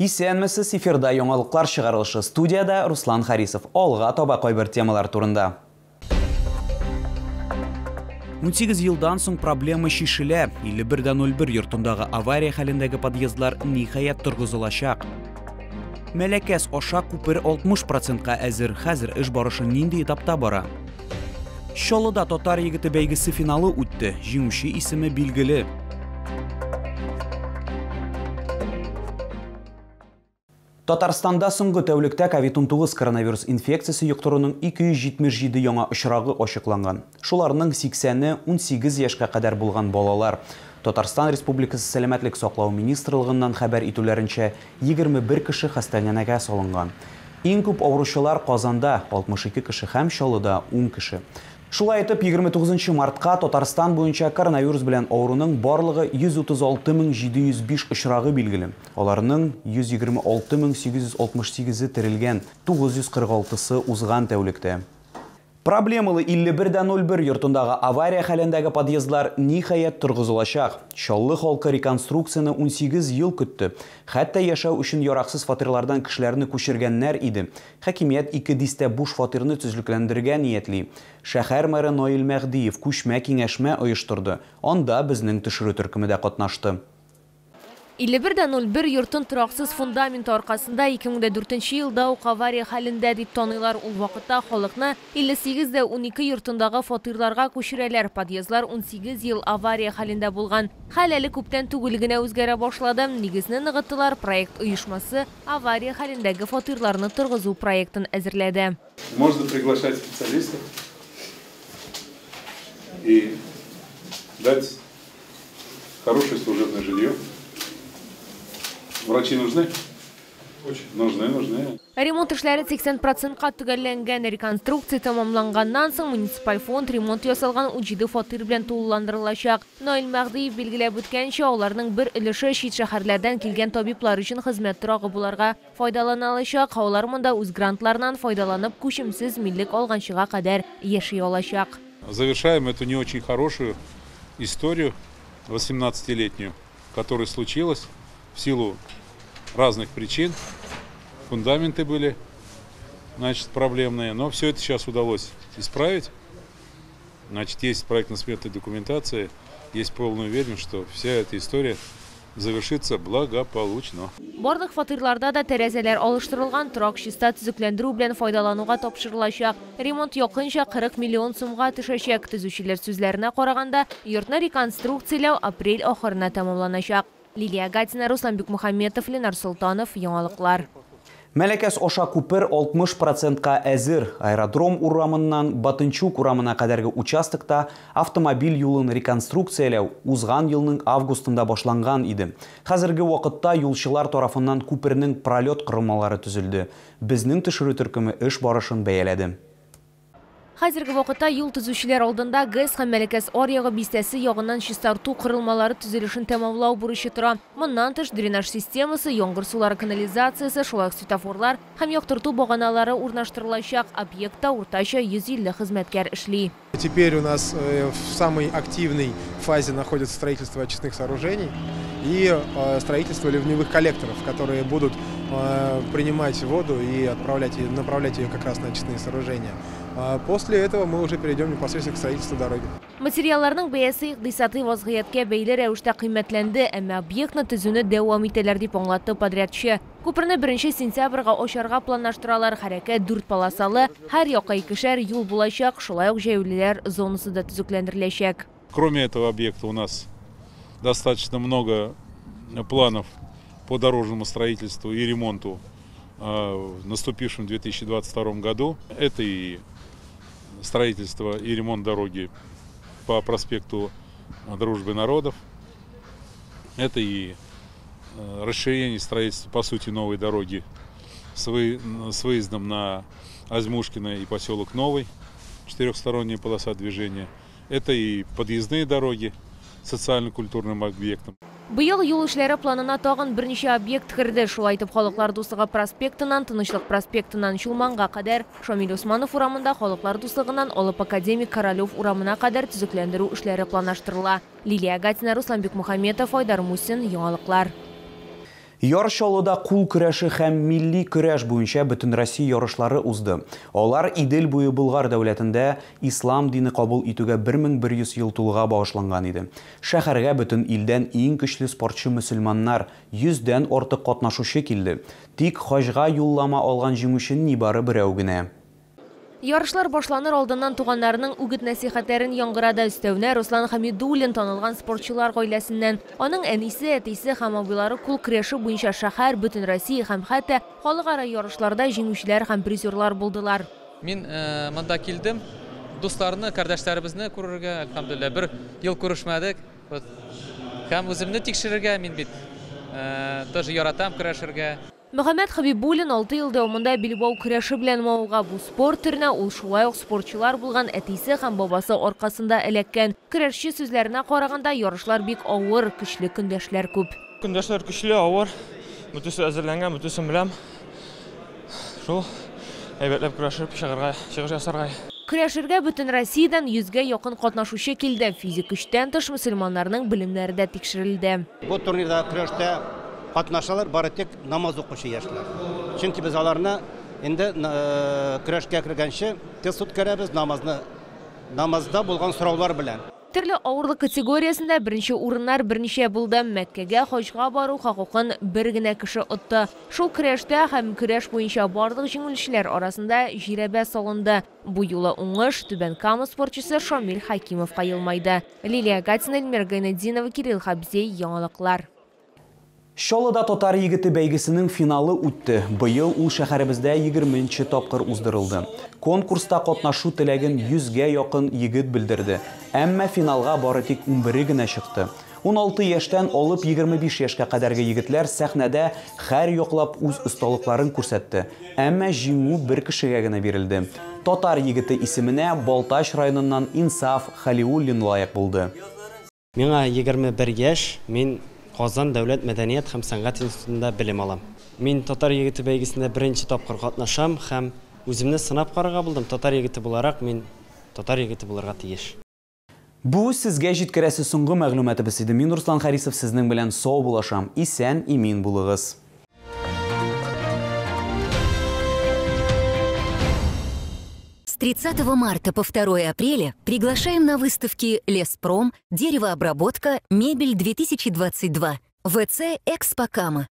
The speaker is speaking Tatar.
Исәнмесез, эфирда яңалыклар чыгарылышы, студияда Руслан Харисов. Алга таба кайбер темалар турында. 18 елдан соң проблема чишелә. 51.01 йортындагы авария хәлендәге подъездлар ниһаять торгызылачак. Мәләкәс аша күпер 60%-ка әзер. Хәзер эш барышы нинди этапта бара? Чаллыда татар егете бәйгесе финалы үтте. Җиңүче исеме билгеле. Татарстанда соңгы тәүлектә COVID-19 коронавирус инфекциясе йоктыруның 277 яңа очрагы ачыкланган. Шуларның 80-е 18 яшькә кадәр булган балалар. Татарстан Республикасы Сәламәтлек саклау министрлыгыннан хәбәр итүләренчә, 21 кеше хастаханәгә салынган. Иң күп авыручылар Казанда 62 кеше һәм Чаллыда 10 кеше. Шулай итеп, 29 мартка Татарстан буенча коронавирус белән авыруның барлыгы 136 705 очрагы билгеле. Аларның 126 868-е терелгән, 946-сы узган тәүлектә. Проблемалы 51.01 йортындагы авария хәлендәге подъездлар ниһаять торгызылачак. Чаллы халкы реконструкцияне 18 ел көтте. Хәтта яшәү өчен яраксыз фатирлардан кешеләрне күчергәннәр иде. Хакимият ике дистә буш фатирны төзекләндерергә ниятли. Шәһәр мэры Наил Мәһдиев күчмә киңәшмә оештырды. Анда безнең төшерү төркеме дә катнашты. 51.01 йортын тораксыз фундаменты аркасында 2004 елда ук авария хәлендә дип таныйлар. Ул вакытта халыкны 58.12 йортындагы фатирларга күчерәләр. Подъездлар 18 ел авария хәлендә булган. Хәл әле күптән түгел генә үзгәрә башлады. Нигезне ныгыттылар. Проект оешмасы авария хәлендәге фатирларны торгызу проектын әзерләде. Можно приглашать специалистов и дать хорошее служебное жилье. Врачи нужны? Очень. Нужны, нужны. Ремонт эшләре 80%-ка төгәлләнгән. Реконструкция тәмамланганнан соң муниципаль фонд ремонт ясалган 17 фатир белән тулыландырылачак. Наил Мәһдиев билгеләп үткәнчә, аларның бер өлеше чит шәһәрләрдән килгән табиблар өчен хезмәт торагы буларга файдаланылачак. Алар монда үз грантларыннан файдаланып күчемсез милек алганчыга кадәр яши алачак. Завершаем эту не очень хорошую историю 18-летнюю, которая случилась в силу разных причин. Фундаменты были, значит, проблемные, но все это сейчас удалось исправить. Значит, есть проектно-сметная документация, есть полная уверенность, что вся эта история завершится благополучно. Барлык фатирларда да тәрәзәләр алыштырылган, торак чиста төзекләндерү белән файдалануга тапшырылачак. Ремонт якынча 40 миллион сумга төшәчәк. Төзүчеләр сүзләренә караганда, йортны реконструкцияләү апрель ахырына тәмамланачак. Лилия Гатина, Руслан Бекмухаметов, Ленар Солтанов, Яңалыклар. Мәләкәс аша күпер 60%-ка әзер. Аэродром урамыннан Батынчук урамына кадәрге участокта автомобиль юлын реконструкцияләү узган елның августында башланган иде. Хәзерге вакытта юлчылар тарафыннан күпернең пролет корылмалары төзелде. Безнең төшерү төркеме эш барышын бәяләде. Хәзерге вакытта юл төзүчеләр алдында ГЭС һәм Мәләкәс аръягы бистәсе ягыннан чистарту корылмалары төзелешен тәмамлау бурычы тора. Моннан тыш дренаж системасы, яңгыр сулары канализациясе, шулай ук светофорлар һәм яктырту баганалары урнаштырылачак. Объектта уртача 150 хезмәткәр эшли. Теперь у нас в самой активной фазе находится строительство очистных сооружений и строительство ливневых коллекторов, которые будут принимать воду и направлять ее как раз на очистные сооружения. После этого мы уже перейдем непосредственно к строительству дороги. Материалларның бәясе икътисади вазгыятькә бәйле рәвештә кыйммәтләнде, әмма объектны төзүне дәвам итәләр дип аңлатты подрядчы. Күперне 1 сентябрьгә ачарга планлаштыралар. Хәрәкәт 4 полосалы, һәр якка икешәр юл булачак, шулай ук җәяүлеләр зонасы да төзекләндереләчәк. Кроме этого объекта у нас достаточно много планов по дорожному строительству и ремонту в наступившем 2022 году. Это и строительство и ремонт дороги по проспекту Дружбы народов. Это и расширение строительства, по сути, новой дороги с выездом на Азьмушкино и поселок Новый, четырехсторонняя полоса движения. Это и подъездные дороги социально-культурным объектам. Быел юл эшләре планына тагын берничә объект керде. Шулай итеп, Халыклар дуслыгы проспектыннан, Тынычлык проспектыннан Чулманга кадәр, Шамил Усманов урамында Халыклар дуслыгыннан алып Академик Королев урамына кадәр төзекләндерү эшләре планлаштырыла. Лилия Гатина, Руслан Бекмухаметов, Айдар Мусин, Яңалыклар. Яр Чаллыда кул көрәше һәм милли көрәш буенча Бөтенроссия ярышлары узды. Алар Идел буе Болгар дәүләтендә ислам дине кабул итүгә 1100 ел тулуга багышланган иде. Шәһәргә бөтен илдән иң көчле спортчы мөселманнар, 100 дән артык катнашучы килде. Тик хаҗга юллама алган җиңүче нибары берәү генә. Ярышлар башланыр алдыннан туганнарының үгет нәсихәтләрен яңгырады. Өстәвенә Руслан Хамидуллин танылган спортчылар гаиләсеннән. Аның әнисе, әтисе һәм абыйлары кул көрәше буенча шәһәр, бөтен Россия һәм хәтта халыкара ярышларда җиңүчеләр һәм призерлар булдылар. Мин монда килдем дусларны, кардәшләребезне күрергә, әлхәмдүлилләһ, бер ел күрешмәдек. Вот. Һәм үземне тикшерергә, мин бит тоже яратам көрәшергә. Мөхәммәд Хабибуллин 6 ел дәвамында билбау көрәше белән мавыга. Бу спорт төренә ул шулай ук спортчылар булган әтисе һәм бабасы аркасында эләккән. Көрәшче сүзләренә караганда, ярышлар бик авыр, көчле көндәшләр күп. Көндәшләр көчле, авыр. Бөтесе әзерләнгән, бөтесен беләм. Шул әйбәтләп көрәшеп чыгарга, чыгыш ясарга. Көрәшергә бөтен Россиядән 100гә якын катнашучы килде. Физик көчтән тыш мөселманнарның белемнәре дә тикшерелде. Бу турнирда көрәштә катнашалар бары тик намаз укучы яшьләр. Чөнки без аларны инде көрәшкә кергәнче тест үткәрәбез намазны намазда булган сораулар белән. Төрле авырлык категориясендә беренче урыннар берничә булды. Мәккәгә хаҗга бару хокукын бер генә кеше отты. Шул көрәштә һәм көрәш буенча барлык җиңүчеләр арасында жирәбә салынды. Бу юлы уңыш Түбән Кама спортчысы Шамил Хакимовка елмайды. Лилия Гатина, Эльмира Гайнетдинова, Кирилл Хабзей, Яңалыклар. Чаллыда татар егете бәйгесенең финалы үтте. Быел ул шәһәребездә 20 тапкыр уздырылды. Конкурста катнашу теләген 100гә якын егет белдерде. Әмма финалга бары тик 11 генә чыкты. 16 яшьтән алып 25 яшькә кадәрге егетләр сәхнәдә һәр яклап үз осталыкларын күрсәтте. Әмма җиңү бер кешегә генә бирелде. Татар егете исеменә Балтач районыннан Инсаф Халиуллин лаек булды. Миңа 21 яшь, мин Казан дәүләт мәдәният һәм сәнгать институтында белем алам. Мин татар егете бәйгесендә беренче тапкыр катнашам һәм үземне сынап карарга булдым. Татар егете буларак мин татар егете булырга тиеш. Бу сезгә җиткерәсе соңгы мәгълүматыбыз иде. Мин Руслан Харисов сезнең белән саубуллашам. Исән, имин булыгыз. С 30 марта по 2 апреля приглашаем на выставки «Леспром», «Деревообработка», «Мебель-2022», ВЦ «Экспокама».